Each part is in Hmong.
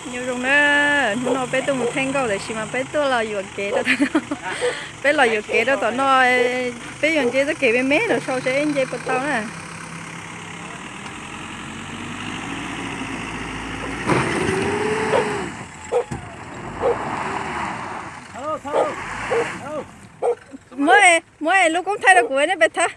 Nyob zoo na, hnub no peb tuaj mus theej nkauj tiam sis mas peb tuaj los yuam kev rau tom no. Peb los yuam kev rau tom no, peb yuav nce txoj kev me me no sau seb nce puas tau na. Muab, muab lub koob thaij rau kuv, nej peb thab.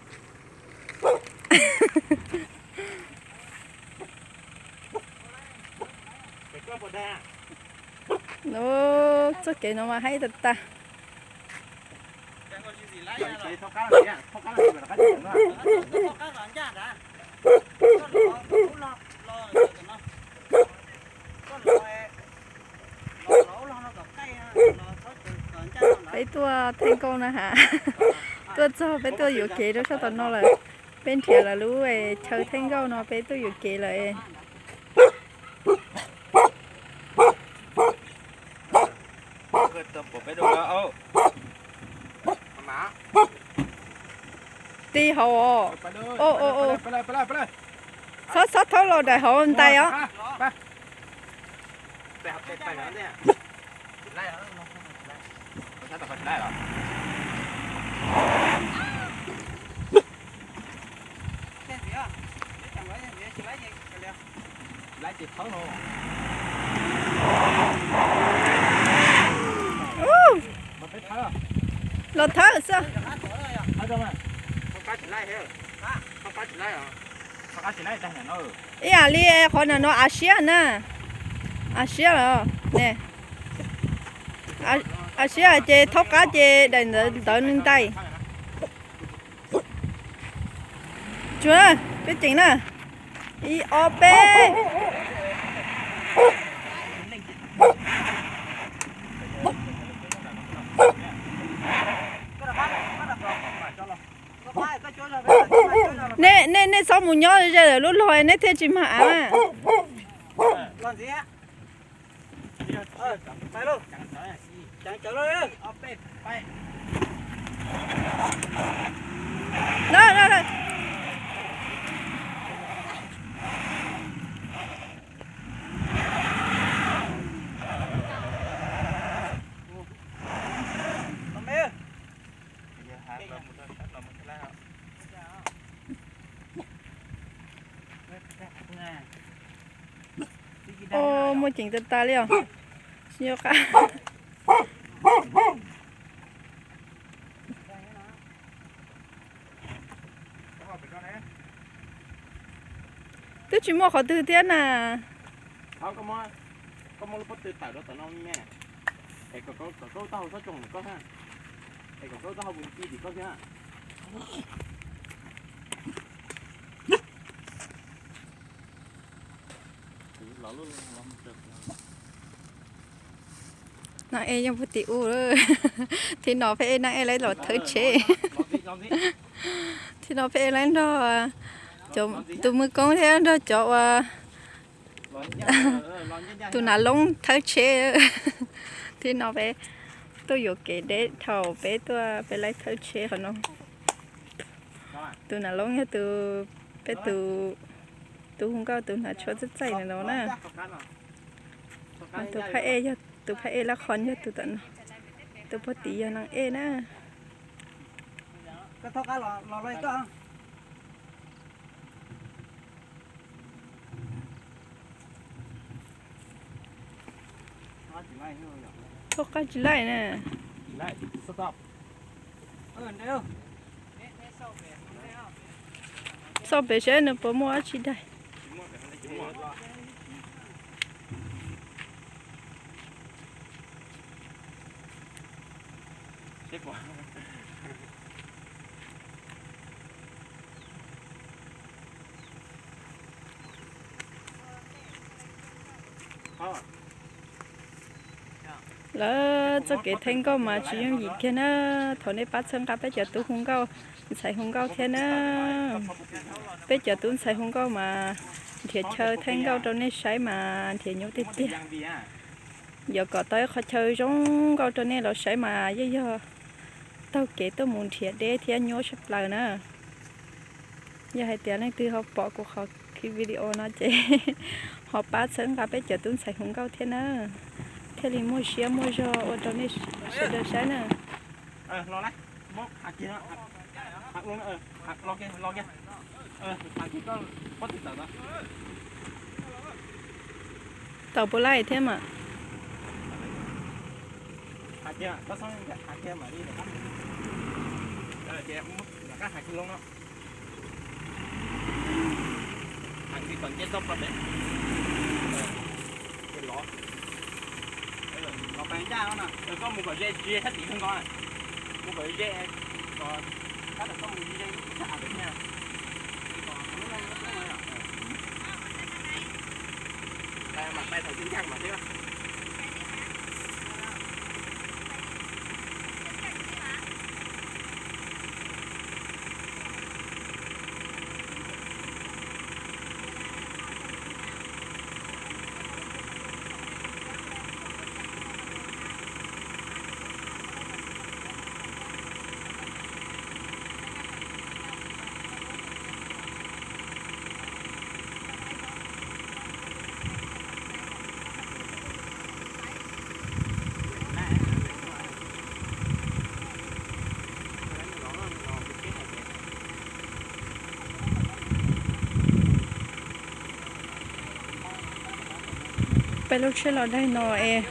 Txoj kev no mas haib tag tag. Peb tuaj theej nkauj na has. Tuaj txog peb tuaj yuam kev rau sab tom no lawm. Peb nrhiav lawv lub chaw theej nkauj no peb tuaj yuam kev lawm. Ti hauv. Txhob, txhob thaub los daim hauv ntais os. Los thawb xwb. Ib yam li qhov no av siab na. Av siab los ne. Av siab ces thaub qab ces daim ntawv nws ntais. Tsuav, peb ceev na. Ib ob peb. Nej, nej, nej txhob mus nyob ze lub log nej thiaj tsis mag av. Muaj ceev tas tas li os. Tsis nco qab. Twb tsis muaj qhov twg thiab na. Neeg ej yeej puag tim ub. Thib no peb ej neeg ej lawv los thawb tsheb. Thib no peb ej lawv nrog tus mwj koob thiab nrog cov uas tus nas loob thawb tsheb. Thib no peb tuaj yuam kev deb thaum peb tuaj peb lawv thawb tsheb qhov no. Tus nas loob yog tus, peb tus, tus hu nkauj tus hnav tsho txaij txaij no na. Tus phab ej yog, tus phab ej lab qhov yog tus tom no. Tus puag tim yog neeg ej na. Thaub qab tsis laij na. Xauj pem saib nws puas muaj dab tsi daig. Lawv txoj kev theej nkauj mas tsis yooj yim kiag na. Thov nej pab txhawb nqa peb cov tub hu nkauj, ntxhais hu nkauj thiab na. Peb cov tub ntxhais hu nkauj mas nrhiav chaw theej nkauj rau nej saib mas nrhiav nyuaj tiag tiag. Yuav kom tau ib qhov chaw zoo nkauj rau nej los saib mas yeej yog taug kev tuaj mus nrhiav deb thiab nyuaj tshaj plaws na. Yog hais tias leej twg ho pom kuv qhov Video no ces ho pab txhawb nqa peb cov tub ntxhais hu nkauj thiab na, thiaj li muaj siab muaj zog ua rau nej sawv daws saib na. Tau puas laij thiab mas? Koj mus kom ze tsis ze sab tim kawg nkaus, mus kom ze kom tab tom koj mus ze ib sab av pem thiab. Mas pais thaum tsis ncaj mas thiab. Peb lub tsheb los daig no es.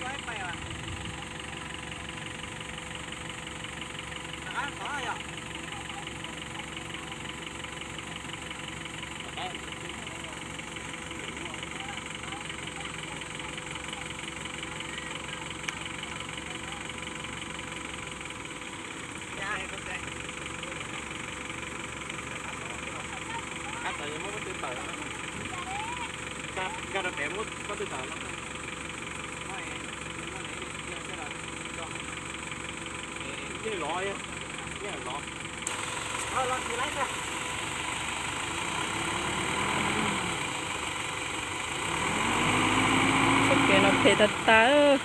Txoj kev no phem tas tas,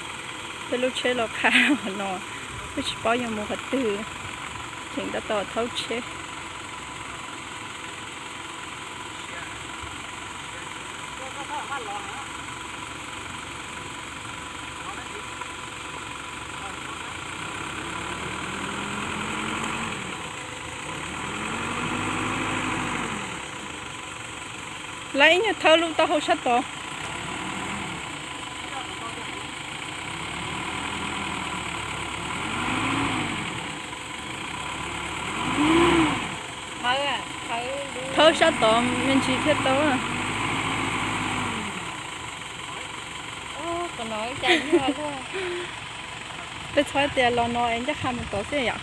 peb lub tsheb los qha no, twb tsis paub yuav mus qhov twg, tseem tab tom thaub tsheb. Lawv ib nyuag thawb lub taub hau sab tod. Thawb sab tod me ntsis thiaj tau. Peb txhob tias los no es ncaj qha mus tod xwb yom.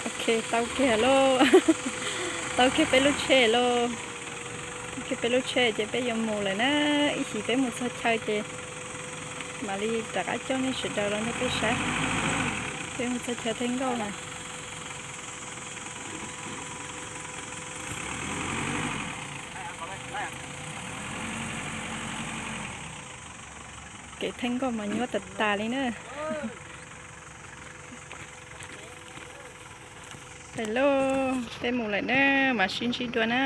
Ok, tau kiag lauj. Tau kiag peb lub tsheb lauj. Tau kiag peb lub tsheb ces peb yuav mus lawm na. Ib chim peb mus txog chaw ces mam li rov qab coj nej sawv daws los nrog peb saib. Peb mus txog chaw Thaij Nkauj na. Kev Thaij Nkauj mas nyuaj tas tas li na. Peb lauj, peb mus lawm na, mam sib ntsib dua na.